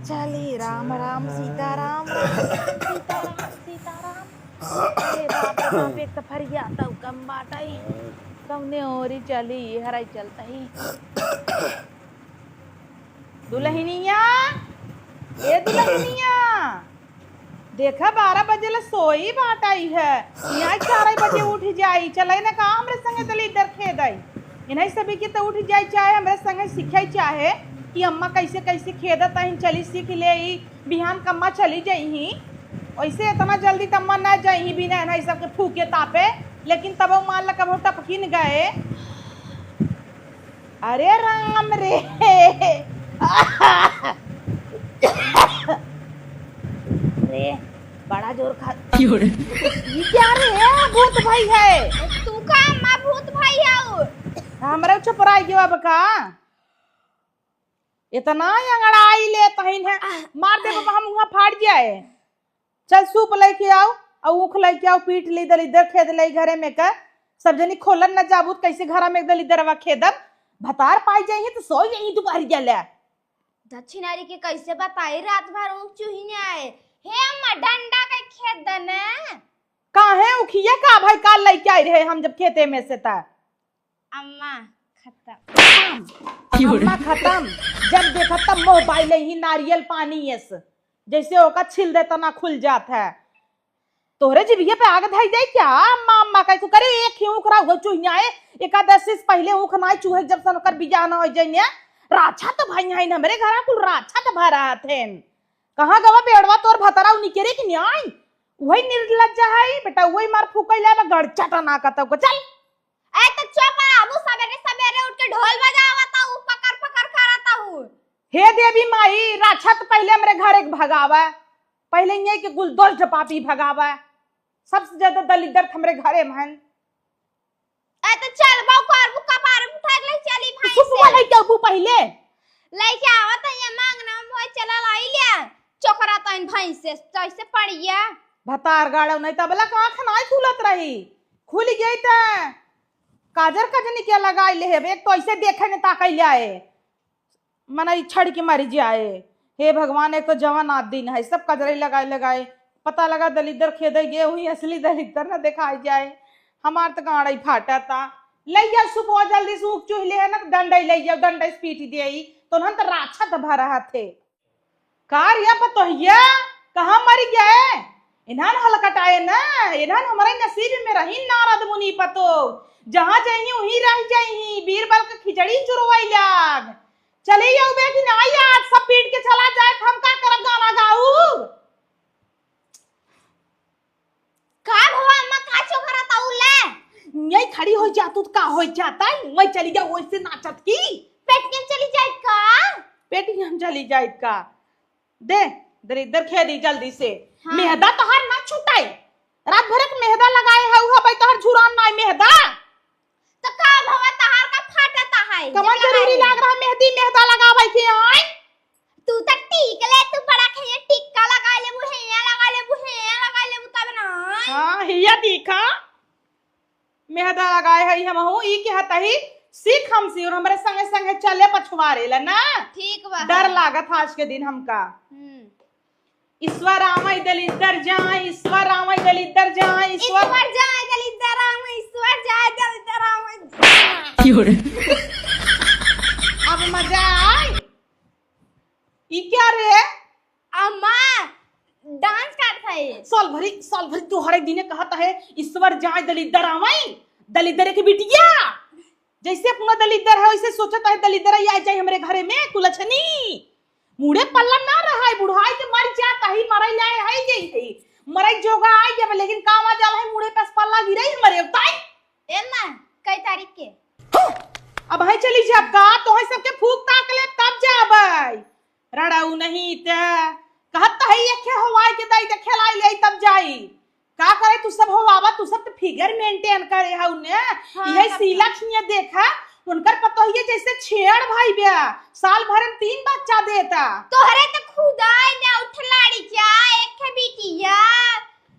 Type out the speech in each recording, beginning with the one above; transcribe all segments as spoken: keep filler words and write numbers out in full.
चली राम राम सीताराम, राम राम सीताराम, सीताराम। अरे बाप रे बाप, एक तो फरिया तउ कम बाटइ। कउने ओरी चली, हराई चलतही। दुलहिनिया, ए दुलहिनिया, देखा बारह बजे ले सोई बाटइ है, इहाँ चार बजे उठ जाई, चलइ न का हमरे संगे दलिद्दर खेदइ। इन्हइ सभी के त उठ जाई चाहे हमरे संगे सीखइ चाहे कि अम्मा कइसे कइसे खेदत अहिन, चली सीख लेई, बिहान कम्मा चली जइहीं। वइसे एतना जल्दी त अम्मा न जइहीं बिना इन्हइ सबके फूके तापे, लेकिन तबउ मान ल कबहुँ टपकिन गए। अरे राम रे। रे, बड़ा जोर खा। क्यों रे? ई का रे, भूत भई है? तू का अम्मा भूत भई हउ? हमरे चुपराई के अब का? एतना अंगड़ाई लेत हइन है, मार देबउ हम उहाँ फाट जाए। चल सूप लइके आउ, अउ ऊख लइके आउ, पीट लेई दलिद्दर खेद लेई घरे में का। सब जनी खोलन न जाबू त कइसे घरा में दलिद्दरवा खेदब? भतार पाइ जइहीं त सोइ जइहीं दुपहरिया ले। दक्षिणारी के कइसे बताई, रात भर ऊख चुहिन आए। हे अम्मा, डंडा के खेद दे ने। काहे उखिया का भई, काल लइके आई रहे हम जब खेते में से त। अम्मा खतम। अम्मा खतम। जब देखा तब मोह बाइले ही नारियल पानी एस, जइसे ओका छिल दे तना खुल जात है। तोहरे जिभिया पे आग धइ जाई का? अम्मा अम्मा कहे तू करे, एक ही ऊख रहा हुआ चुहिया है, एकादशी से पहिले ऊख नाई चुहे, जब सन ओकर बियाह ना होइ जाइने। राछा त भई है हमरे घरा कुल, राछा त भरा हथेन। कहाँ गवा बेड़वा तोर भतरा, उ निकरे कि नाई? उहइ निर्लज्जा है बेटा, उहइ मार फूकइ ले बा, गड़चटा ना कतउ को। चल। ए, त चुप रह, अबू सबेरे सबेरे उठ के ढोल बजावत हउ, पकर पकर करत हउ। हे देवी माई, राछा त पहिले हमरे घरे के भगावा, पहिले इहाँ के गुलदोष पापी भगावा। सबसे ज्यादा दलिद्दर त हमरे घरे में हन। ए, त चल, बाऊ करबू कपार उठा के ले चली तू भैंस सुपवा से। लइके अबू पहिले। लइके आवत है ये मांगना में मोए चला लाई ले। चोकरा तइन भैंस से, जइसे पड़िया। भतार गाड़ो नहीं तबला का आँख नाई खुलत रही। खुल गई त काजर कजनी के लगाई ले हेबे, एक तो अइसे देखे ने ताकइ ले आए। मनई छड़ के मरि जाए। हे भगवान, एक तो जवन आदमी है, सब कजरई लगाए लगाए। पता लगा दलिद्दर खेदे गे, वही असली दलिद्दर न देखाई जाए। हमार त गाड़ई फाटा ता। लइया सुपवा जल्दी से ऊख चुहि ले है न, डंडई लइया, डंडई से पीट देई। तो उन्हन त राछा त भरा हथे। का रे पतोहिया, कहाँ मरि गए? इन्हन हलकटाए न, इन्हन हमरे नसीब में रही नारद मुनि पतो। जहाँ जइहीं वहीं रह जइहीं, बीरबल के खिचड़ी चुरवई लाग। चली अउबे कि नाई, आज सब पीट के चला जाए, त हम का करब गाना गाउब? का भवा अम्मा, का चोकरा ताऊ ले? यही खड़ी होइ जा तू, त का होइ जाता है? वही चली जा, वैसे नाचत की। पेट के चली जाए का? पेट के हम चली जाए का? दे, दरिद्दर खेदी जल्दी से। हाँ। मेहदा तोहार ना छुटाई। रात भर के मेहदा लगाए हउ, हबे तोहार झुरान नाई मेहदा। त का भवा तहार का फाटत है? कवन जब जरूरी लगाई लाग रहा मेहदी, मेहदा लगावे के आय? तू त टीक ले, तू बड़ा खेया टिक्का लगा लेबू, हेया लगा लेबू, हेया लगा लेबू तब ना। हाँ, हिया देखा। मेहदा लगाए हई हमहू, ई कहत ही, सीख हमसे और हमरे संगे संगे चले पछुआरे ला ना। ठीक बा। डर लागत आज के दिन हमका। हम्म। ईश्वर आवै दलिद्दर जाए, ईश्वर आवै दलिद्दर जाए, ईश्वर ईश्वर जाए दलिद्दर आवै, ईश्वर जाए दलिद्दर आवै। क्यों रे? अब मजा आए। ई क्या रे? अम्मा, डांस करत है। साल भरी, साल भरी तोहरे दिने कहत है, ईश्वर जाए दलिद्दर आवै, दलिद्दर के बिटिया। जैसे अपना दलिद्दर है, वैसे सोचत है दलिद्दर आई आ जाए हमरे घरे में, कुलछनी। मुड़े पल्ला ना रहा है, बुढ़ाई के मर जात है, मरई लाए है, यही है। मरई जोगा आई जब, लेकिन काम आ जाला है, मुड़े पे से पल्ला गिरे ही मरे उताई। ए माँ, कई तारीख के? अब है चली जाब का, तोहे सबके फूक ताक ले तब जाबै। रड़ऊ नहीं ते, कहत त है एखे हवाई के दाई त खेलाई ले तब जाई। का करे तू सब हवावा, तू सब त figure maintain करे हउ ने। हाँ, इहे तब शीला का। खिया देखा, उनकर पतोहिए जैसे छेड़ भाई बे, साल भर में तीन बच्चा देता। तोहरे त खुदाई ने उठ लाड़ी क्या, एखे बिटिया।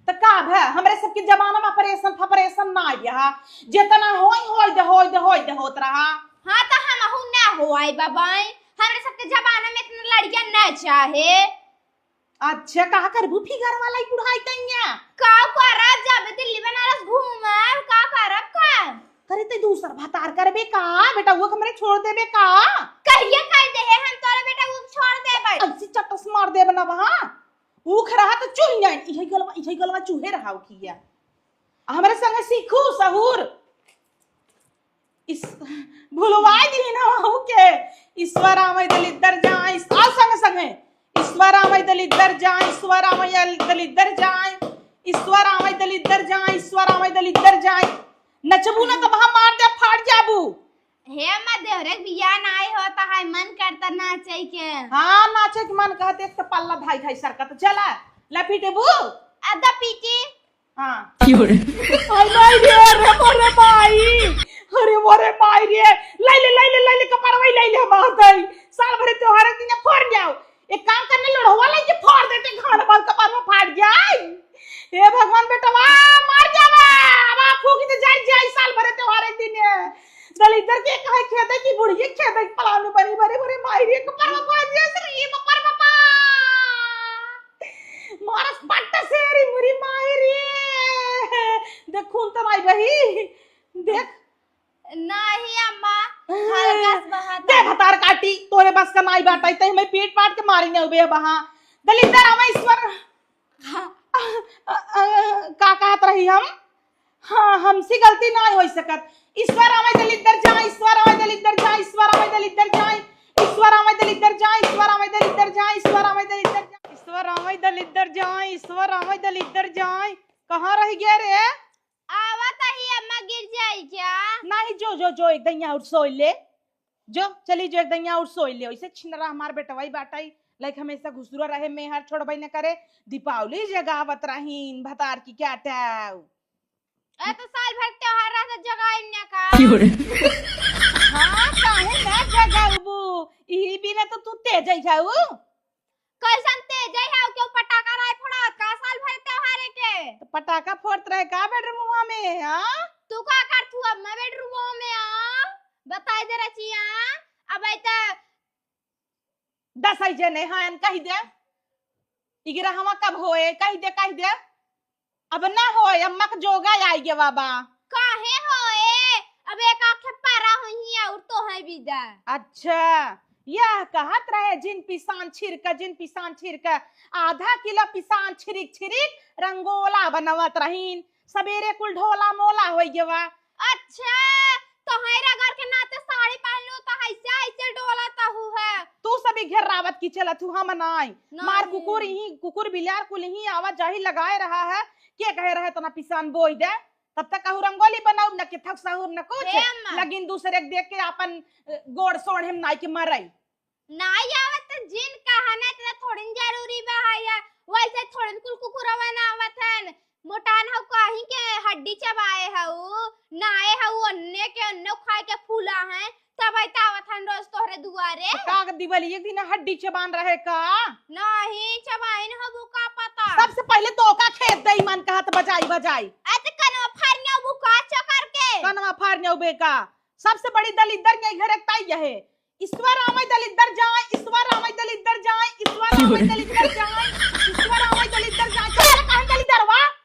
त का भे, हमरे सबके जमाना में operation फपरेशन ना रहा, जितना होई, होई दे, होई दे, होई दे होत रहा। हाँ, त हमहू ना होई बाबाई, हमरे सबके जमाना में इतना लड़कियां ना चाहे। अच्छा, का करबू फिगर वाला ई बुढ़ाई तैया? का करब, जाबे दिल्ली बनारस घूमब, का करब का? करे ते दूसर भतार करबे का? बेटा वो हमरे छोड़ देबे का? कहिए कह दे है, हम तोरे बेटा वो छोड़ देबे। ऐसी चटस मार देब ना वहाँ। ऊख रहा तो चुहि जाए, इहे गलवा, इहे गलवा चुहे रहा उखिया। हमरे संगे सीखू सहूर। इस भुलवाई दी ना वहू के। ईश्वर आवे दलिद्दर जाए, इस-, आ संग संगे। ईश्वर आवे दलिद्दर जाए, ईश्वर आवे दलिद्दर जाए, ईश्वर आवे दलिद्दर जाए, ईश्वर आवे दलिद्दर जाए। नचबू ना तब हम मार दे, फाड़ जाबू। हे अम्मा, देवरे के बियाह नाई होता है, मन करता नाचे के। हाँ, नाचे के मन कहत, एक तो पल्ला धाई धाई सरकत, चला, ला पीटेबू। अदा पीटी। हाँ। की हो रे? हाय माई रे, अरे मोरे माई, अरे मोरे माई रे, लाई ले, लाई ले, लाई ले, कपड़वा लाई ले, हम आवत हई। साल भरे त्योहार के दिन फोड़ जाओ। एक काम करने, लोढ़वा लेके फोड़ देते, घर भर कपड़वा फाड़ जाए। हे भगवान बेटवा, मर जावा। अब आप फूकी तो जाई, जाई साल भरे त्योहार के दिन। दलिद्दर के कहे खेदे की बुढ़िया खेदे की पलानु बनी बनी बनी माई रे, कपड़वा फाड़ जाए, सर ये कपड़वा पा। मारस पट्ट से रे मुरी माई रे। देख खून तो नाई बही। देख। नाही अम्मा, हल्का से बहाता दे है। भतार काटी, तोरे बस का नाई बाटा, तै हमें पीट पाट के मारी न उबे बहा। दलिद्दर आवा ईश्वर। हाँ। अ, अ, अ, का कहत रही हम? हाँ, हमसे गलती ना होई सकत। ईश्वर आवे दलिद्दर जाए, ईश्वर आवे दलिद्दर जाए, ईश्वर आवे दलिद्दर जाए, ईश्वर आवे दलिद्दर जाए, ईश्वर आवे दलिद्दर जाए, ईश्वर आवे दलिद्दर जाए, ईश्वर आवे दलिद्दर जाए, ईश्वर आवे दलिद्दर जाए। कहाँ रह गया रे? आवत ही अम्मा, गिर जाई क्या? नहीं, जो, जो, जो, एक दइया और सोई ले। जो, चली जो, एक दइया और सोई ले। ऐसे छिनरा हमार बेटवाई बाटाई, लाइक हमेशा घुसुरा रहे, मेहर छोड़बई न करे। दीपावली जगावत रहीन, भतार की क्या टाव। ए, तो साल भर त्योहार रहता, जगाई न का? की हो रे? हाँ, काहे ना जगाउबू? ई बिना तो तू तेज ही खाऊ। कैसन तेज है, केहू पटाखा नाई फोड़त का साल भर त्योहारे के? तो पटाखा फोड़त रहे का बेडरूमवा में, हाँ? तू का करत हू अब मैं बेडरूमवा में, आ? बताई दे रचिया, अब आई त दस आई जने, हाँ, कही दे। इगरा हवा कब होए, कही दे, कही दे। अब ना होए, अम्मा के जोगा आई गे बाबा। काहे होए? अब एक आंखे पारा हुई है और तो है विदा। अच्छा, यह कहत रहे जिन पिसान छिरका, जिन पिसान छिरका, आधा किलो पिसान छिरिक छिरिक रंगोला बनवत रहीन। सबेरे कुल ढोला मोला होई गेवा। अच्छा, तो है रगड़ के नाते साड़ी पहन लो तो ऐसे ऐसे डोला तहु है। तू सभी घेरावत की चलत हूँ, हम नाई। ना मार रे। कुकुर ही, कुकुर बिलार कुल ही आवाजाही लगाए रहा है। के कहे रहे तना पिसान बोई दे? तब तक कहूँ रंगोली बनाऊ, न के थक सहूर, न कुछ। हे अम्मा। लेकिन दूसरे के देख के आपन, अ, गोड़ सोड़ हम नाई के मरई। नाई आवत त जिन कहा ना, इतना थोड़िन जरूरी बा है या। वैसे थोड़िन कुल कुकुरवा ना आवत हन। मोटान हऊ कहीं के हड्डी चबाए हऊ, नाए हऊ अन्ने के अन्नो खाए के फूला है। तब आई त आवत हन रोज तोहरे दुआरे। तो का दिवाली एक दिन हड्डी चबान रहे का? नहीं, चबाइन हबू का पता। सबसे पहले तो का खेत दे मन कहत बजाई बजाई। अरे कनवा फारने हबू का चकर के? कनवा फारने हबे का? सबसे बड़ी दलिद्दर के घर एक ताई है। ईश्वर आवे दलिद्दर जाए, ईश्वर आवे दलिद्दर जाए, ईश्वर आवे दलिद्दर जाए, ईश्वर आवे दलिद्दर जाए। चल कहाँ दलिद्दरवा?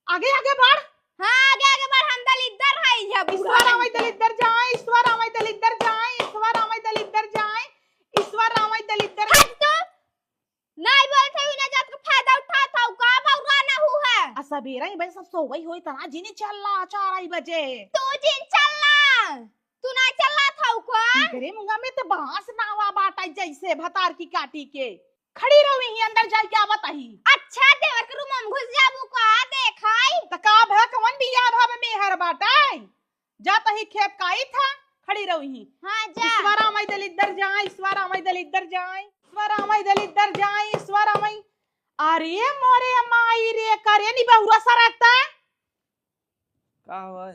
आगे, आगे बढ़। हाँ, आगे, आगे बढ़, हम दलिद्दर हई, ये बुढ़ा ईश्वर आवे लड़की। दलिद्दर जाए, ईश्वर आवे दलिद्दर जाए, ईश्वर आवे दलिद्दर जाए, ईश्वर आवे दलिद्दर। हट तो। नहीं बोलत हई ना, जात के फायदा उठात हऊ, का बउरा ना हू है। आ सबेरा ही भाई सब सोवई होई तना, जिनी चल ला चार आई बजे। तू जिन चल ला, तू ना चल ला था को। इनकरे मुंगा में तो बांस नावा बाटा जैसे भतार की काटी के। खड़ी रहो यहीं, अंदर जाए के आवत ही। अच्छा, देवर के रूम में घुस जाबू का, देखाई? त का भा, कवन बियाह भा में मेहर बाटाई? जा तही खेप काई था, खड़ी रहो यहीं। हाँ, जा। ईश्वर आवे दलिद्दर जाए, ईश्वर आवे दलिद्दर जाए, ईश्वर आवे दलिद्दर जाए, ईश्वर आवे। अरे मोरे माई रे, करे नी बहुरा सरकता। का हुआ है?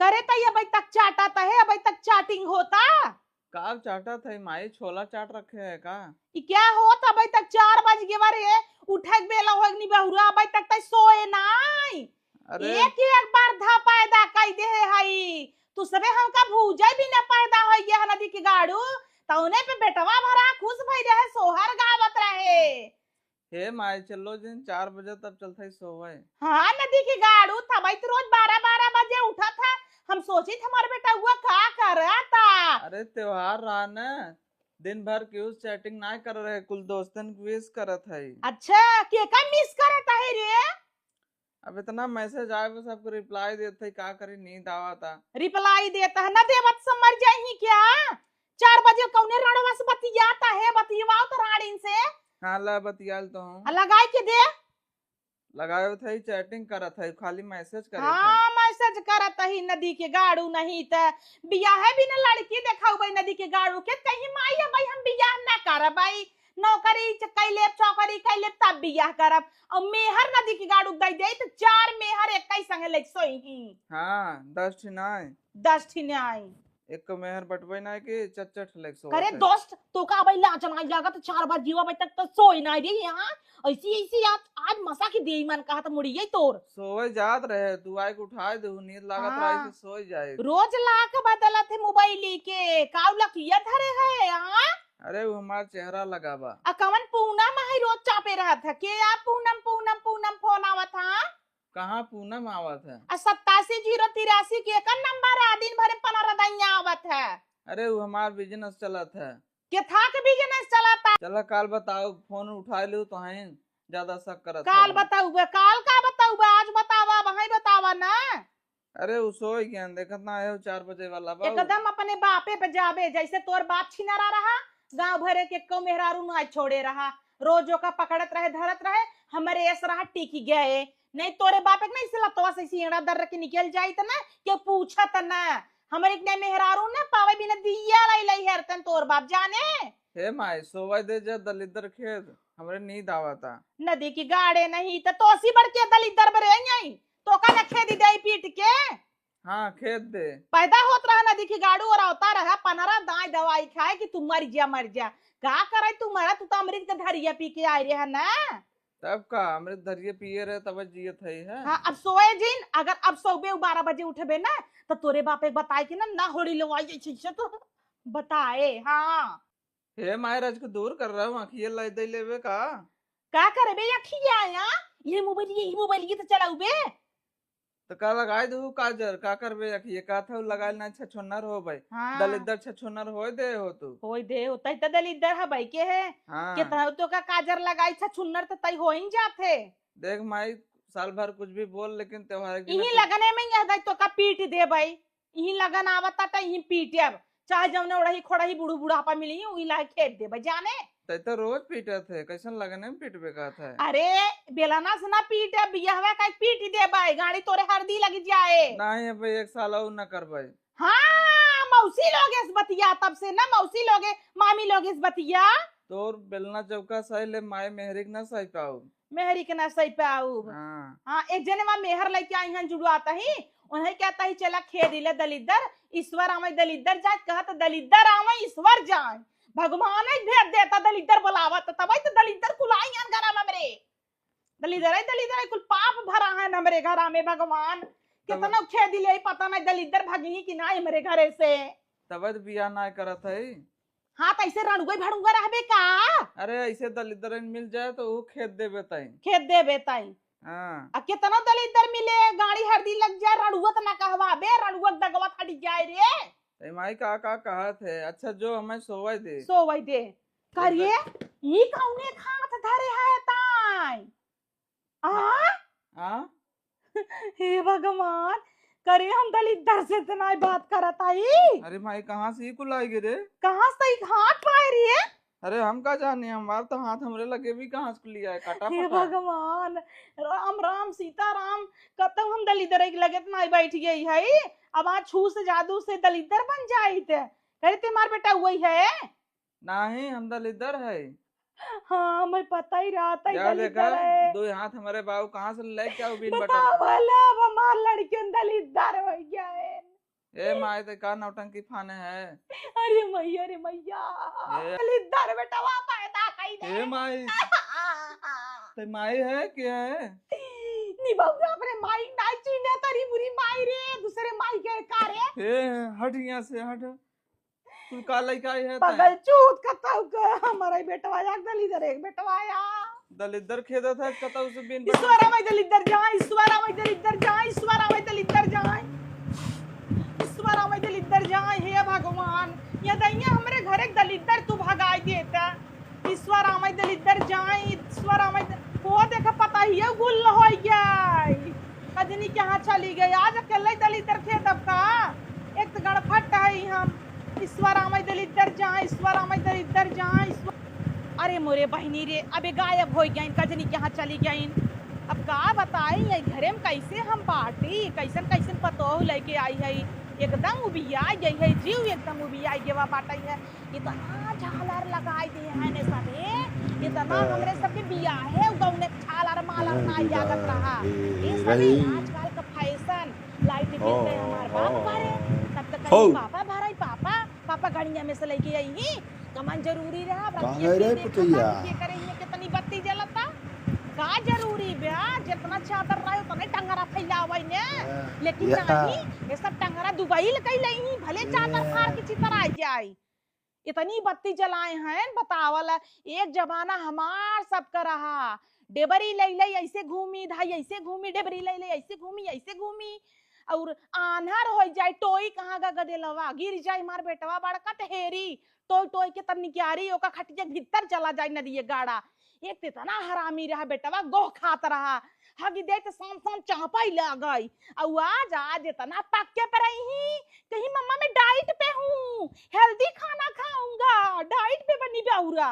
करे त ये अबे तक चाटा त है, अबे तक चाटिंग होता। का चाटा था माई, छोला चाट रखे है का? ई क्या होत, अबे तक चार बज गए बारे, उठे के बेला होए नी बहुरा, अबे तक तै सोए नाई। अरे। एक ही एक बार धा पैदा कई दे है हई। तू सबे हमका भूजे भी ना पैदा होई गया है नदी के गाड़ू। तौने पे बेटवा भरा खुश भई रहे, सोहर हे माई, चलो जिन चार बजे तब चलत हई सोवे। हाँ, नदी के गाड़ू, तबई त रोज बारह बारह बजे उठत ह। हम सोचित हमार बेटउआ का करत ह। अरे त्योहार रहा न, दिन भर केहू से chatting नाय कर रहे, कुल दोस्तन के wish करत हई। अच्छा, केका miss करत है रे? अब इतना message आए, बस सबको reply देत हई, का करी, नींद आवता। Reply देत ह, न देबत से मर जाई क्या? चार बजे कौने रणवा से बतियात ह, बतियावा त राड़ीन से। हाँ, ला बतियाल तो हूँ। आ लगाई के दे। लगावत हई, chatting करत हई, खाली message करत हई। हाँ, message करत हई, नदी के गाड़ू नहीं त बियाहे बिना लड़की देखाउबे नदी के गाड़ू के, कहीं माई अब हम बियाह ना करब, नौकरी च-, कइ लेब, चौकरी कइ लेब, तब बियाह करब। अउर मेहर नदी के गाड़ू दइ देई त चार मेहर एक्कइ संगे लइके सोइहीं। हाँ, दस ठिन आए। दस ठिन आए। एक मेहर बटबे ना कि चट चट लइके सोवत करे है। दोस्त, तोका अबइ लाज नाइ लागत, चार बजियो अबइ तक त सोइ नाइ रही यहाँ। अइसी, अइसी आज, आज मसा के देई मन कहत मुड़िये तोर। सोवइ जात रहे, तू आइके उठाइ देहू, नींद लागत रहा, हाँ। अइसे सोइ जाए। रोज lock बदलत है मोबाइल के, काउ लकिया धरे है, हाँ? अरे, उ हमार चेहरा लगावा। आ कवन पूनम है रोज चापे रहत है? के आ पूनम, पूनम, पूनम फोन आवत है? कहाँ पूनम आवत है? आ सत्तासी जीरो तिरासी के एकर नंबर है, दिन भर में पनरह दैया आवत है। अरे, उ हमार business चलत है। केथा के business चलत है? चला, काल बताओ, फोन उठाइ लेउ तो हैं, ज्यादा शक करत काल हो। बताउबे, काल का बताउबे, आज बतावा, अबहीं बतावा ना। अरे, उ सोइ गयन, देखत ना है, उ चार बजे वाला बा। एकदम अपने बापे पे जाबे, जइसे तोर बाप छिनरा रहा, गाँव भरे के एक्कउ मेहरारू नाइ छोड़े रहा, रोज ओका पकड़त रहे, धरत रहे, हमरे एस रहा टिकि गए। नहीं तोरे बापे के नहीं से लतवा से ऐसी एड़ा दर्र के निकल जाइत ना, केउ पूछत ना। हमरे के नहीं मेहरारू ना पावे बिना दिया लाई लाई हेरतन तोर बाप जाने। हे माई, सोवइ दे जा दलिद्दर खेद, हमरे नींद आवता। नदी की गाड़े नहीं त तोसी बड़ के दलिद्दर बरे आई, तोका न खेदी देई पीट के। हाँ, खेद दे। पैदा होत रहा नदी की गाड़ू और अवता रहा, पनरह दाई दवाई खाए कि तू मर जा, मर जा। का करे तू मरा, तू तो अमृत के धरिया पी के आए रहे ना। तब का, अमृत धरिया पिए रहे, तब जियत हई है। हाँ, अब सोए जिन, अगर अब सोबे उ बारह बजे उठबे ना, त तोरे बापे बताए कि ना, ना होड़ी लवाई जइसे, जइसे तो बताए, हाँ। हे माई, राज को दूर कर रहा हूँ, आँखिए लाई दे लेबे का? का करबे आँखिया या? ये मोबाइल, ये मोबाइल, ये तो चलाउबे। तो का लगाए दू काजर, का करबे आँखिए? का था लगाए ना, छछोन्नर हो भाई। हाँ। दलिद्दर छछोन्नर होए दे हो तू। होए दे हो, तई त दलिद्दर है भाई के है। हाँ। कितना तो का काजर लगाई, छछुन्नर त तई हो ही जात है। देख माई, साल भर कुछ भी बोल, लेकिन त्योहार के दिन इही तो लगने में यह दाई तो का पीट दे भाई। इही लगन आवत त इही पीटे अब। चाहे जौने ओढ़ही खोड़ही बूढ़ू बुढ़ापा मिली, उही लाए खेद देबे, जाने? तै तो रोज पीटत है, कैसन लगने में पीटबे कहत है? अरे, बेलना से ना पीटे, बियहवा का पीट देबे, गाड़ी तोरे हरदी लग जाए। नहीं, अब एक साल और ना करबे। हाँ, मौसी लोग इस बतिया, तब से ना मौसी लोगे, मामी लोग इस बतिया। तोर बेलना चौका सही ले, माई मेहरी के ना सही पाऊ। मेहरी के ना सही पाऊ। हाँ। हाँ, एक जने वहाँ मेहर लेके आई हैं जुड़वाता ही, उन्हें कहता ही, "चला खेदी ले दलिद्दर, ईश्वर आवे दलिद्दर जाए," कहत, "दलिद्दर आवे, ईश्वर जाए।" भगवान ही भेद देता, दलिद्दर बुलावत, तब ही तो दलिद्दर कुलाई हैं घरा में हमरे। दलिद्दर है, दलिद्दर है, कुल पाप भरा है हमरे घरा में भगवान। तब कितना खेदी ले, पता नहीं दलिद्दर भगी कि ना हमरे घरे से। तब तो बियाह ना करत है। हाँ, त ऐसे रणुआ भड़ुआ रहबे का? अरे, ऐसे दलिद्दरन मिल जाए तो वो खेद देबे ताई। खेद देबे ताई। हाँ। आ केतना दलिद्दर मिले, गाड़ी हरदी लग जाए, रणुआ त ना कहवाबे, रणुआ दगवा हट जाए रे। ए माई, का, का कहत है? अच्छा, जो हमें सोवे दे। सोवे दे। करिए, एकदम। ई कौने हाथ धरे है ताई? आ? आ? हे भगवान, करे हम दलिद्दर से इतना बात करत आई। अरे माई, कहाँ से ई कुल आई गे रे? कहाँ से ई हाथ पाए रही है? अरे हम का जानी, हमार तो हाथ हमरे लगे भी कहाँ से लिया है, काटा हे फटा। भगवान, राम राम सीता राम, कतौ हम दलिद्दर एक लगे तो नहीं बैठ गई है। अब आज छू से जादू से दलिद्दर बन जाइत। करे ते मार बेटा वही है। नाही, हम दलिद्दर है। हाँ, हमें पता ही रहता है, या दलिद्दर देखा, है। दो हाथ हमारे बाबू कहाँ से लेके आओ बिन बटन? बताओ भला, अब हमार लड़कियन दलिद्दर हो गया है। ए माई, ते का नौटंकी फाने है? अरे मैया रे मैया, ए। दलिद्दर बेटवा पैदा कई दे। ए माई, ते माई है क्या है? नी बाबू, अपने माई नाई चीने, तरी बुरी माई रे, दूसरे माई के का रे? ए, हट यहाँ से, हट। तू का लइका है तै? पगल चूत कतौ के, हमारा ही बेटवा या दलिद्दर एक बेटवा या। दलिद्दर खेदत है, कतौ से बिन ईश्वर आवे दलिद्दर जाए, ईश्वर आवे दलिद्दर जाए, ईश्वर आवे दलिद्दर जाए, ईश्वर आवे दलिद्दर जाए। हे भगवान, ये दैया हमरे घरे के दलिद्दर तू भगाई देता। ईश्वर आवे दलिद्दर जाए, ईश्वर आवे द-, को देख पता ही है गुल हो गई। कजनी कहाँ चली गई? आज अकेले दलिद्दर खेदब का? एक तो गणफट है हम। ईश्वर आवे दलिद्दर जाए, ईश्वर आवे दलिद्दर जाए, ईश्वर। अरे मोरे बहिनी रे, अबे गायब होइ गइन, कजनी कहाँ चली गइन। अब का बताई, ये घरे में कैसे हम बाटी, कैसन कैसन पतोह लेके आई है, एकदम उबिया गई है, जीव एकदम उबिया गेवा बाटै है। इतना झालर लगाई दिए हैं ने सभे, इतना हाँ। हमरे सबके बियाहे गौने झालर मालर अरे ना लागत रहा। ए, ए, ए, सबे रही। आजकल का फैशन, लाइट बिल हाँ, गए हमार बाप हाँ, भरे, हाँ। तब तक हौ। कहीं पापा भराई, पापा, पापा गड़िया में से लेके आई ही, कमन जरूरी रहा, अब कहाँ रतिया गए रे के देखा पुतैया? था, के करे इन्हें कितनी बत्ती जलता, का जरूरी बा, जितना चादर रहे उतने टंगरा फैलावे ने, हाँ, लेकिन या। नहीं, ये सब टंगरा दुबई ले कई लई ही, भले चादर ए। फाड़ के चितर आ जाए। इतनी बत्ती जलाए हैं, बतावल। एक जमाना हमार सबका रहा, डेबरी लई लई ऐसे घूमी, धाई ऐसे घूमी, डेबरी लई लई ऐसे घूमी, ऐसे घूमी, और आन्हर हो जाए, टोई कहाँ गा गदेलवा, गिर जाए हमार बेटवा बड़का टहेरी, टोई टोई के तब निकियारी, ओका खटिया के भीतर चला जाए नदिये गाड़ा। एक तो इतना हरामी रहा बेटवा, गोह खात रहा, हगी दे तो शाम शाम चापा ही लागई। अउ आज, आज इतना पक्के पर आई ही, कहीं मम्मा मैं डाइट पे हूँ, हेल्दी खाना खाऊंगा, डाइट पे बनी बेहुरा।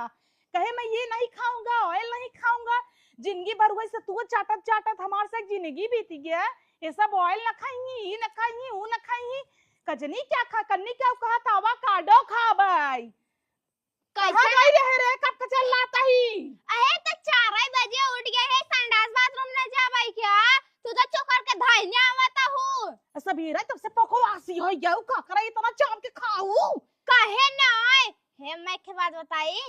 कहे मैं ये नहीं खाऊंगा, ऑयल नहीं खाऊंगा। जिंदगी भर वही सतुआ चाटत चाटत हमार से जिंदगी बीत गया। ये सब ऑयल न खाई, ई न खाई, ऊ न खाई। कजनी क्या खा, कन्नी क्या कहा था, avocado खाबै। कहाँ कैसे? गई रहे रे, कब का चिल्लात ही? अहे, तो चार बजे उठ गए है, संडास बाथरूम न जाबै क्या? तू तो चोकर के धाई न आवत हूँ। सवेरे तब से पकवासी हो गया, का करे इतना चाप के खाऊ? कहे नाय, हे मैं के बात बताई?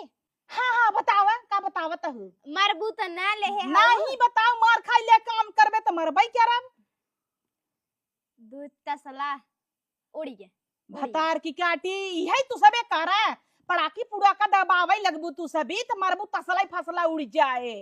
हाँ, हाँ, बतावा, का बतावत हूँ? मरबू तो ना ले है नहीं हऊ? बताओ, मार खाई ले काम करबे तो मरबै क्या रब? दूध तसला उड़ गया, उड़ गया। भतार की काटी, यही तू सबे करा। पड़ाकी पुड़ाका दबावे लगबू तू सभी, तो मरबू तसला ही फसला उड़ जाए।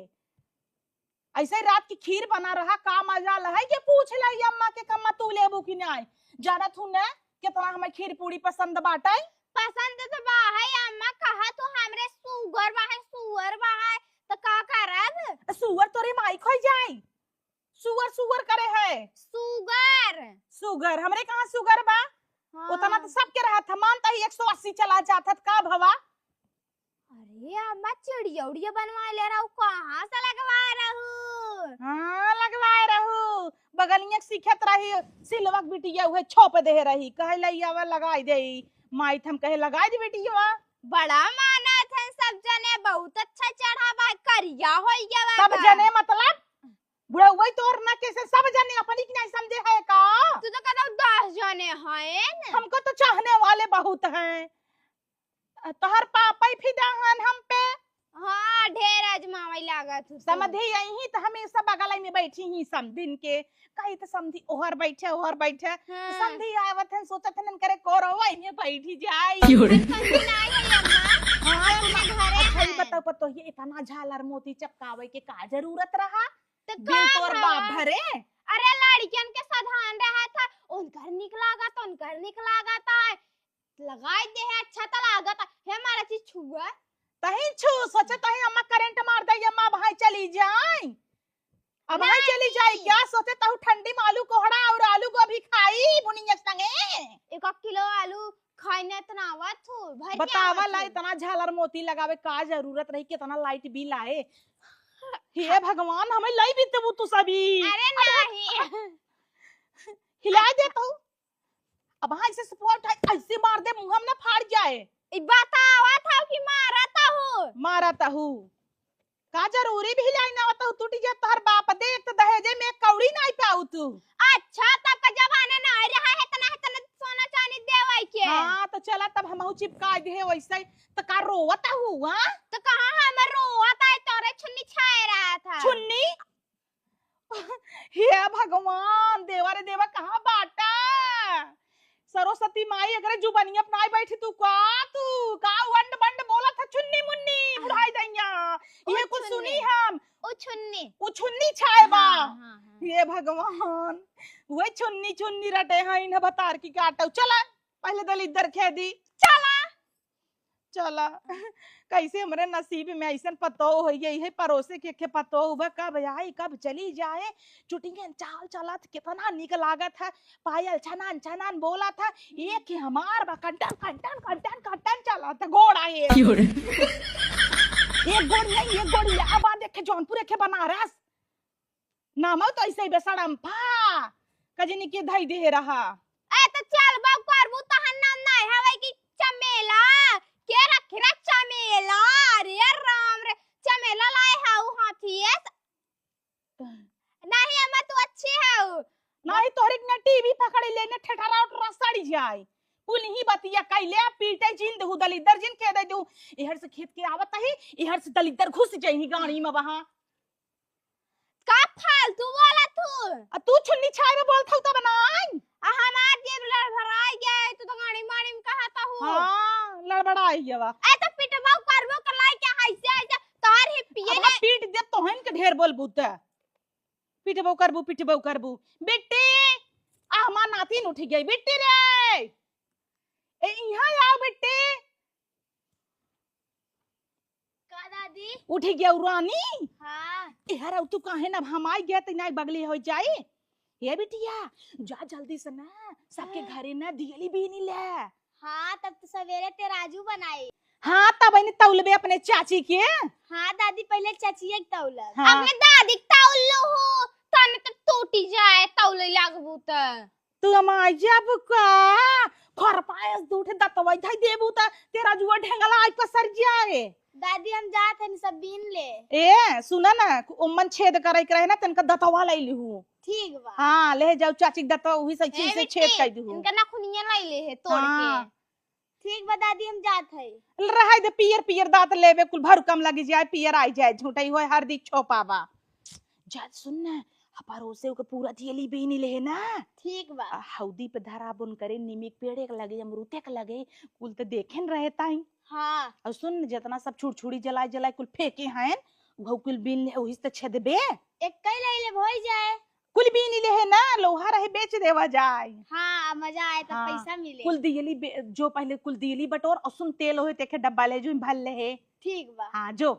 ऐसे ही रात की खीर बना रहा, का मजा लहै, ये पूछ ले अम्मा के कम्मा तू लेबू कि नाय? जानत हूँ ना, कितना हमें खीर पूड़ी पसंद बाटै। पसंद तो बा है अम्मा, कहा तू हमरे सुगर बा है, सुअर बा है, तो का करब? सुअर तोरे माई खोई जाए, सुअर सुअर करे है। सुगर। सुगर, हमरे कहाँ सुगर बा? हाँ। उतना तो सबके रहत है, मानता ही एक सौ अस्सी चला जात है, का भवा? अरे अम्मा, चिड़िया उड़िया बनवा ले रहू, कहाँ से लगवा रहू? हाँ, लगवाए रहू, बगलिया के सीखत रही, सिलवा के बिटिया उहे छोप दे रही, कहे ले आवा लगाई दे, माई त हम कहे लगाई दे बिटिया। बड़ा मानत है सब जने, बहुत अच्छा चढ़ा बा, करिया होई गवा सब बा। जने मतलब बुढ़ऊ तोर ना कैसे सब जने अपनी की नहीं समझे है का? तू तो कहता दस जने हैं। हमको तो चाहने वाले बहुत हैं। तोहर पापा ही फिदा हन हम पे। हाँ, ढेर आजमावै लागत हो तू। समधी आई ही तो हमेशा बगल में बैठी ही समधिन के। कही तो समधी ओहर बैठे, ओहर बैठे। हाँ। समधी आवत हन, सोचत हन करे कोरवा में बैठी जाई। क्यों रे? समधी ना आई है अम्मा। हाँ, हम तो अपने ना, घरे अच्छा, ये हैं। बताओ, पतो ये इतना झालर मोती चपकावे के का जरूरत रहा? तो बिन का तोर बाप भवा? भरे? अरे, लड़कियन के साधान रहा था, उनकर निक लागत, उनकर निक लागत है। लगाई दे है, अच्छा त लागत है। हे मारा चीज छुआ। तही छू, सोचे तही अम्मा करंट मार दे, अम्मा भाई चली जाए। अब ना भाई चली जाए, नहीं। क्या सोचे तहु ठंडी में आलू कोहड़ा और आलू गोभी खाई बुनिया संगे। एक किलो आलू खाई ना इतना आवत हो, भर के बतावा आवत ला, हो। इतना झालर मोती लगावे का जरूरत रही, कितना लाइट बिल आए। हे भगवान, हमें लाई भी तू, तू सभी। अरे अरे नहीं। हिला दे तू। अब हाँ, ऐसे support है, ऐसे मार दे, मुंह में ना फाड़ जाए। ई बतावा था कि मारा था हो। मारा था हो। का जरूरी भी लाई ना होता, टूट गया तोहर बाप दे, एक तो दहेजे में एक कौड़ी नहीं पाऊ तू। अच्छा, तब का जमाना ना रहा है, इतना, इतना सोना चांदी देवाई के। हाँ, तो चला तब हमहू चिपका दे वैसे ही। तो का रोवत हूँ, हाँ? तो कहाँ हमर रोवत है, तोरे छुन्नी छाए रहा था। छुन्नी? हे भगवान, देवा रे देवा, कहाँ बाटा? सरस्वती माई, अगरे जुबानिया अपनाए बैठी तू का, तू का वंड बंड बोलत है, चुन्नी मुन्नी, बुढ़ाई दैया। ये कुछ सुन नहीं हम। उ छुन्नी। उ छुन्नी छाए बा। हाँ, हाँ, हाँ। हे भगवान, वही छुन्नी, छुन्नी रटे हैं, इन्हें भतार की काटो। चला, पहले दलिद्दर खेदी। चला। चला। कैसे हमरे नसीब में ऐसन पतोह होइ गई है, परोसे के, के पतोह बा, कब आई, कब चली जाए। चुटियन चाल चलत, कितना निक लागत है, पायल छनान छनान बोलत है, एक ही हमार बा, कंटन, कंटन, कंटन, कंटन चलत है, गोड़ आहे। क्यों रे? एक गोड़ नहीं, एक गोड़ इलाहाबाद, एक खे जौनपुर, एक खे बनारस। नामो तो ऐसे ही बेसड़म फा, कजनी के धई दे रहा। ए, तो चल बा करबू, तहन नाम नहीं हवे कि चमेला, के रख रे चमेला, रे राम रे, चमेला लाए हाउ हाथी है। नहीं, अम्मा, तू अच्छी है। नहीं, तोहरे के ना टीवी पकड़े ले, ना ठेठरा उठरा सड़ी जाए। कुल ही बतिया कैले, पीटे जिन दहू, दलिद्दर जिन के दे दू। इहर से खेत के आवत ही, इहर से दलिद्दर घुस जाई गाड़ी में वहाँ। का फालतू बोला तू? आ तू छुन्नी छाए में बोलत हऊ तब नाई। आ हमार जेब लड़भड़ाई गया है, तू तो गाड़ी माड़ी में कहा था हूँ। हाँ, लड़बड़ाई गया बा। ए, तो पिटबो करबो कलाई के, ऐसे, ऐसे, तोहर ही पिए अब ले। पीट दे तोहन के ढेर बोलबू त। पिटबो करबू, पिटबो करबू। बिट्टी, आ हमार नातिन उठ गई। बिट्टी रे, ए, इहाँ आओ बिट्टी। का दादी? उठ गया रानी? हाँ। ए, हरा, तू काहे ना, हम आई गया त ना बगली हो जाई। ए बिटिया, जा जल्दी से ना, सबके हाँ। घरे ना दियली बीनी ले। हाँ, तब तो सवेरे तेराजू बनाई। हाँ, तब इन्हें तौलबे अपने चाची के। हाँ दादी, पहले चाचिया के तौलब। हाँ। अपने दादी के तौल लो हो, तने तो टूटी जाए, तौले लागबू त। तू हम आई जाबू का? खर पायस दू ठे दतवाई धई देबू त तेराजुआ ढेंगला आई पसर जाए। दादी, हम जात हन सब बीन ले। ए, सुना ना, ओमन छेद करे के रहे ना, तनका दतवा लाई लिहू। ठीक बा। हाँ, ले जाऊ चाची के दतवा, उही से ए, छेद बिट्टी, कर दिहू। इनका नखुनिया लाई ले है तोड़ के। हाँ। ठीक बा दादी, हम जात हई। रहाई दे, पियर पियर दांत लेबे, कुल भर कम लगी जाए, पियर आई जाए, झूठई होए, हरदी छोपा बा। जा सुन ना, आ परोसे ओके पूरा दियली बीनी ले है ना। ठीक बा। आ हौदी पे धरा बुन करे, नीमी के पेड़े के लगे, अमरूते के लगे, कुल त देखेन रहे ताई। हाँ। और सुन, जितना सब छुड़छुड़ी जलाए जलाए कुल फेंके हैं, उहउ कुल बीन ले, उहिस त छेदबे। एक कई ले ले भोई जाए। कुल बीनी ले है ना, लोहा रहे बेच देवा जाए। हाँ, मजा आए तब हाँ, पैसा मिले। कुल दियली बे-, जो पहले कुल दियली बटोर और सुन तेल होए तेखे डब्बा ले जो भर ले है। ठीक बा। हाँ, जो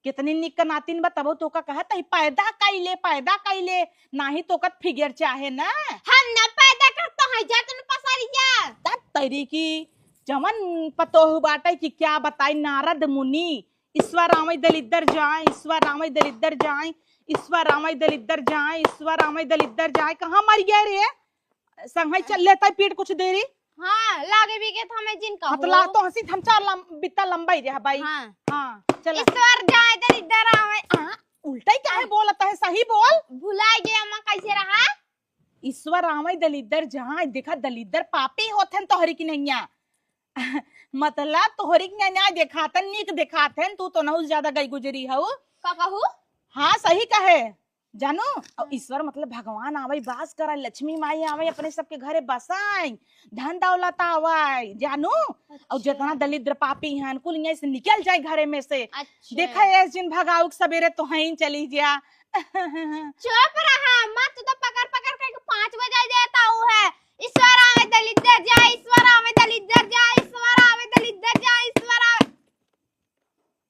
कितनी निक नातिन बा, तबो तोका कहत ही पैदा कइले, पैदा कइले, नाही तोकत फिगर चाहे ना। हम ना पैदा करता है, जा तन पसारी जा। तब तैरी की जवन पतोह बाटे कि क्या बताई, नारद मुनि ईश्वर आवे दलिद्दर जाए, ईश्वर आवे दलिद्दर जाए, ईश्वर आवे दलिद्दर जाए, ईश्वर आवे दलिद्दर जाए। कहाँ मर गया रे? संघई चल लेता है पीट कुछ देरी। हाँ, लागे भी के थमे जिन का हतला हो। तो हंसी थमचा लम-, बित्ता लंबा ही रहा भाई। हाँ। हाँ, चला। ईश्वर जाए दलिद्दर आवे। हाँ, उल्टा ही काहे बोलता है, सही बोल। भुलाए गए अम्मा कैसे रहा? ईश्वर आवे दलिद्दर जाए, देखा दलिद्दर पापी होथन तोहरी की नैया। मतलब तोहरी के न्याय देखातन, नीक देखातन, तू तो नहुस ज्यादा गई गुजरी हऊ। का कहू? हाँ, सही कहे, जानू। और हाँ। ईश्वर मतलब भगवान आवे, बास करे, लक्ष्मी माई आवे, अपने सबके घरे बसाई, धन दौलत आवे, जानू। और अच्छा। जितना दलिद्र पापी हैं, कुल यहाँ से निकल जाए घरे में से। अच्छा। देखा, ये जिन भगाऊ के सबेरे तो हैं चली जा। चुप रहा, मत तो पकड़ पकड़ के पाँच बजे देता हूँ है। ईश्वर आवे दलिद्दर जाए, ईश्वर आवे दलिद्दर जाए, ईश्वर आवे दलिद्दर जाए, ईश्वर आवे।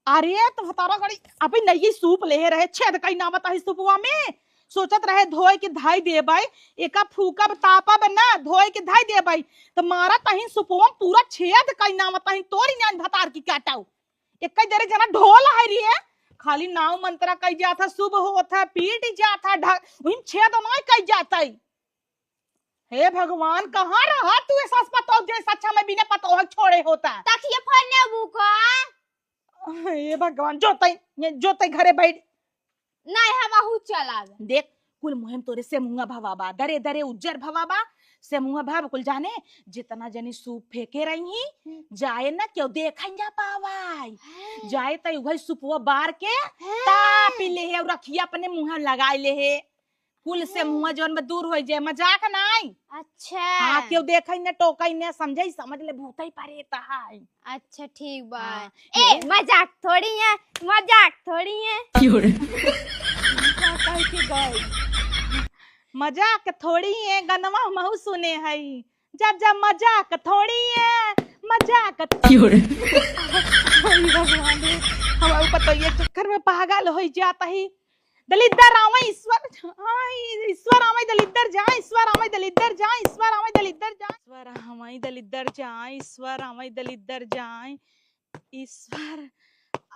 अरे, तो भतारा गड़ी, अभी नई सूप लेहे रहे, छेद कई ना बताही सुपवा में। सोचत रहे धोए के धाई देबै, एका फूकब तापब ना, धोए के धाई देबै। तो मारा तहीं सुपवा में पूरा छेद कई ना बताही, तोरी नान भतार की काटाऊ। एक कई देरे जना ढोल है रे, खाली नाव मंत्रा कई जात है, शुभ होत है, पीट जात है, ढ-, वहीं छेद नाई कई जात है। हे भगवान, कहाँ रहा तू? ए सास पतोह जे सच्चा में बिना पतोह छोड़े होता। तकिया फोड़ने अबू का? हे भगवान, जो तई, ये जो तई घरे बैठ। नहीं, हम आहू चलावे। देख, कुल मुहिम तोरे से मुंगा भवा बा, दरे दरे उज्जर भवा बा, से मुंगा भवा कुल जाने, जितना जनी सूप फेंके रही ही, हम्म। जाए ना क्यों देखन जा पावाई। हैं। जाए तई उघई सुपवा बार के, हैं। तापी ले है और रखिया अपने मुंह लगाए ले है। कुल से हम्म। मुँह जौन बा दूर होइ जाए, मजाक नाई। अच्छा। हाँ, केहू देखै न, टोकै न, समझै, समझ ले भूतै परेत है। अच्छा, ठीक बा। हाँ, ए, ये मजाक थोड़ी है, मजाक थोड़ी है। क्यों रे? मजाक कह के गई। मजाक थोड़ी है, गनवा महू सुने है। जा, जा, मजाक थोड़ी है, मजाक थो- क्यों रे? अरे भगवान रे, हमार पतोहिया चक्कर में पागल होइ जात ही। दलिद्दर आवै ईश्वर, आय, ईश्वर आवै दलिद्दर जाय, ईश्वर आवै दलिद्दर जाय, ईश्वर आवै दलिद्दर जाय, ईश्वर आवै दलिद्दर जाय, ईश्वर आवै दलिद्दर जाय। ईश्वर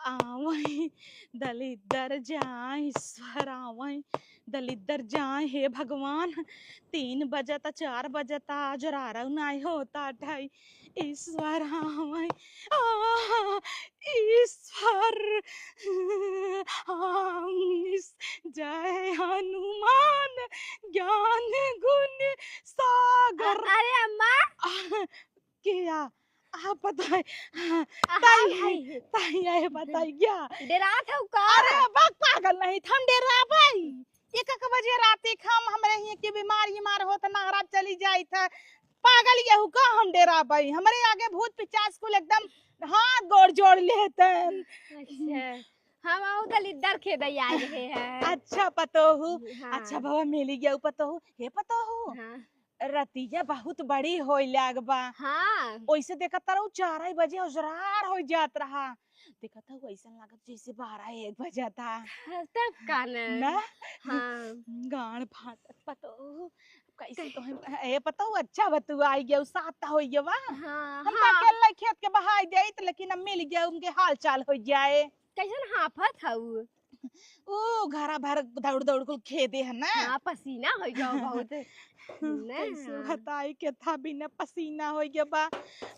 आवै, दलिद्दर जाय, ईश्वर आवै, दलिद्दर जाय। हे भगवान, तीन बजता, चार बजता, आज रारौ नाय होता ठाई। ईश्वर आवै, आ, ईश्वर, आ, ईश-, जय हनुमान ज्ञान गुण सागर। अ-, अरे अम्मा। आ, क्या? आप बताए। हाँ, हाँ, ताई, भाई। ताई, आए बताई क्या? डेरात हौ का? अरे, बक पागल नहीं, हम डेराबै। एक, एक बजे रात एक हम, हमरे हियाँ के बीमार, बीमार होत, नहरा चली जाइत है। पागल यहू का हम डेराबै? हमरे आगे भूत पिचास कुल एकदम हाथ गोड़ जोड़ लेतन। अच्छा, हम आऊ दलिद्दर खेदै आए रहे हैं। अच्छा, पतोहू। हाँ। अच्छा, बाबा मिली गया पतोहू। हे पतोहू। हाँ। रतिया बहुत बड़ी होई लाग बा। हाँ। ओइसे देखत रहो, चार बजे उजरार हो जात रहा। देखत हूँ, ऐसन लागत जैसे बारह एक बजता। तब का न? ना? हाँ। गाड़ फाटत पतोहू। कैसे कह- तोहे, ए पतोहू, अच्छा बा तू आई गया, सात त होई गया बा। हाँ, हम हाँ। तो अकेले खेत के बहाई जाइत, लेकिन अब मिल गया, उनके हाल चाल हो जाए। कैसन हाफत हऊ? ऊ घरा भर दौड़ दौड़ कुल खेदे है ना। हाँ, पसीना होइ गयो बहुत। ना। कैसे बताई के था बिना पसीना होइ गया बा।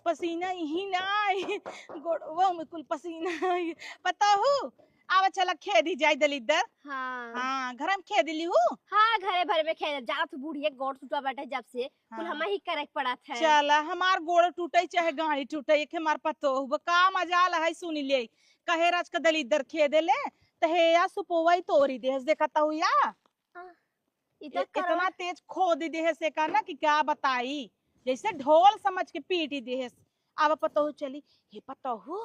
पसीना यही ना आई, गोड़वा में कुल पसीना आई। पतोहू, आवा चला खेदी जाई दलिद्दर। हाँ। हाँ, घर में खेदी ली हूँ। हाँ, घरे भर में खेद, जात बुढ़िया गोड़ टूटा बाटे जब से, कुल हाँ। हमें ही करे के पड़त है। चला, हमार गोड़ टूटे चाहे गाड़ी टूटे, एक हमार पतोहू बा, का मजाल है सुनी ले। कहे राज का दलिद्दर खेदे ले, त हे या सुपोवा ही तोरी देहस, देखत हऊ या। आ, ई त ए-, करवा- इतना तेज खोद देहस एका ना कि का बताई, जैसे ढोल समझ के पीटी देहस। अब पतोहू चली, हे पतोहू,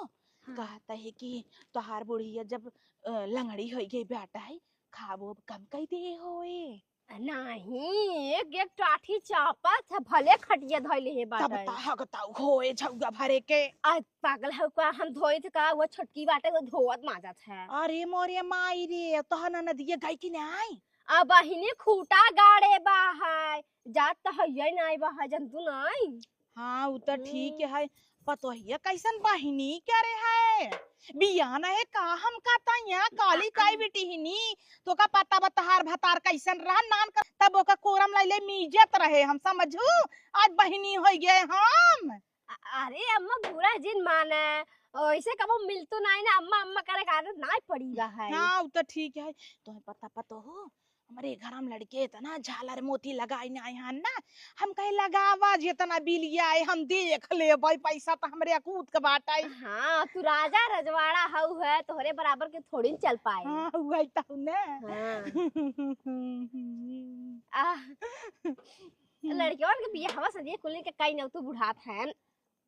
हाँ। कहत है कि तोहार बुढ़िया जब, अ, लंगड़ी होइ गई बाटै, खाबो अब कम कई दे होए। नाही, एक एक टाठी चापत है, भले खटिया धइले हे तब बाटै। त हगताऊ होए झउआ भरे के। आ, पागल हऊ का, हम धोइत का, वो छोटकी बाटै, वो धोवत माजत है। अरे मोरे माई रे, तोहर ननदिया गई कि नाई? आ बहिनी खूटा गाड़े बा है, जात त हइये नाई बा है, जन तू नाई। हाँ, उ त ठीक हम्म। है। पतोहिया कैसन बहिनी करे है? बियान है का हमका त यहाँ काली काई बिटिहिनी, तोका पता बा तहार भतार कैसन रहा, नान का तब ओका कोरम लैले मीजत रहे, हम समझू, आज बहिनी होइ गए हम। अ-, अरे अम्मा बुरा जिन माने, ओइसे कबो मिलतो नाई ना, अम्मा अम्मा करे के आदत नाई पड़ी बा है। हाँ, उ त ठीक है। तोहे पता पतोहू, हमरे घर में लड़के इतना झालर मोती लगाई ना आए हन ना, हम कहे लगावा जितना बिल आए हम देख लेबै, पैसा त हमरे अकूत के बाटै। हाँ, तू राजा रजवाड़ा हऊ है, तोहरे बराबर के थोड़ी न चल पाए। हाँ, उहै त हऊ ना। हाँ। आ, लड़कियन के बियाहवा शादी कुल के कई नौतू बुढ़ात हैं।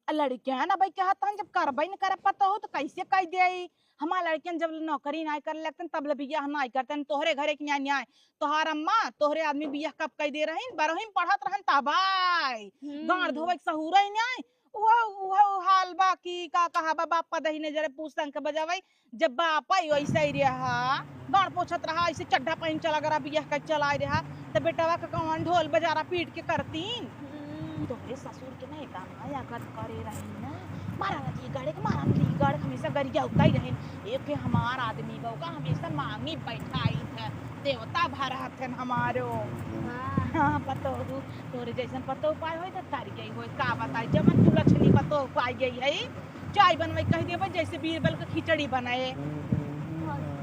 आ लड़कियन अब कहत हन, जब करबै न करब पतोहू, त कैसे कह देई? हमार लड़कियन जब ले नौकरी नाय करे लगतन, तब ले बियाह नाय करतन। तोहरे घरे के न्याय, न्याय, तोहार अम्मा, तोहरे आदमी बियाह कब कह दे रहीन? बरही में पढ़त रहन तब आय। हम्म। गांड धोवे के सहूर ही नाय। उहो, उहो हाल बा कि का कहा बा, बाप पदही ने जरे पूछ संग के बजावै। जब बाप आई वैसे ही रहा, गाड़ पोछत रहा, ऐसे चड्ढा पहन चला गरा बियाह कर चला रहा, त बेटवा के कौन ढोल बजारा पीट के करतीन? हम्म। तोहरे ससुर के ना एतना याकत करे रही ना, मारा नदी गड़े के, मारा नदी गड़े, हमेशा गरिया उताई रहे। एक के हमार आदमी बा, ओका हमेशा मांगी बैठाई थे, देवता भा रहत हन हमारो। हाँ। हाँ, पतोहू, तोरे जैसन पतोहू पाए होई त तारी गई होई, का बताई, जवन तू लक्ष्मी पतोहू पाई गई है, चाय बनवाई कह देबै, जैसे बीरबल के खिचड़ी बनाए।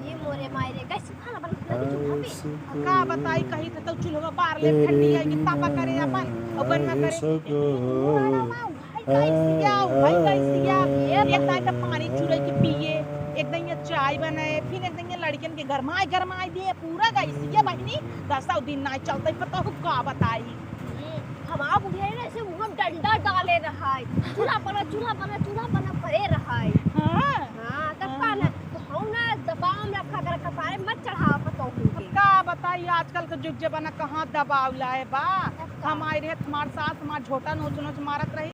ये मोरे मायरे, गैस खाना बना के चूल्हा पे। का बताई, कही त, त चूल्हा बार ले, ठंडी आई के तापा करे अपन, और बनवा करे। भाई गैसिया, भाई गैसिया, एक दाई त पानी चुरई के पिए, एक दाई ये चाय आई बने, फिर एक दिन ये लड़कियन के गरमाए, गरमाए दिए पूरा गैसिया बहिनी, दसौ दिन नाहीं चलतै, पतोहू का बताई। हम्म, हमार बुढ़िया ना ऐसे मुँह में डंडा डाले रहै, "चूल्हा बना, चूल्हा बना, चूल्हा बना" करे रहै। हाँ। हाँ, तब का ना, तो हम ना दबाव में रखा कर कपारे मत चढ़ावा पतोहू के। का बताई, आजकल के जुग जमाना कहाँ दबाव लाए बा। तब का? हम आए रहे, हमार सास हमार झोटा नोच नोच मारत रही,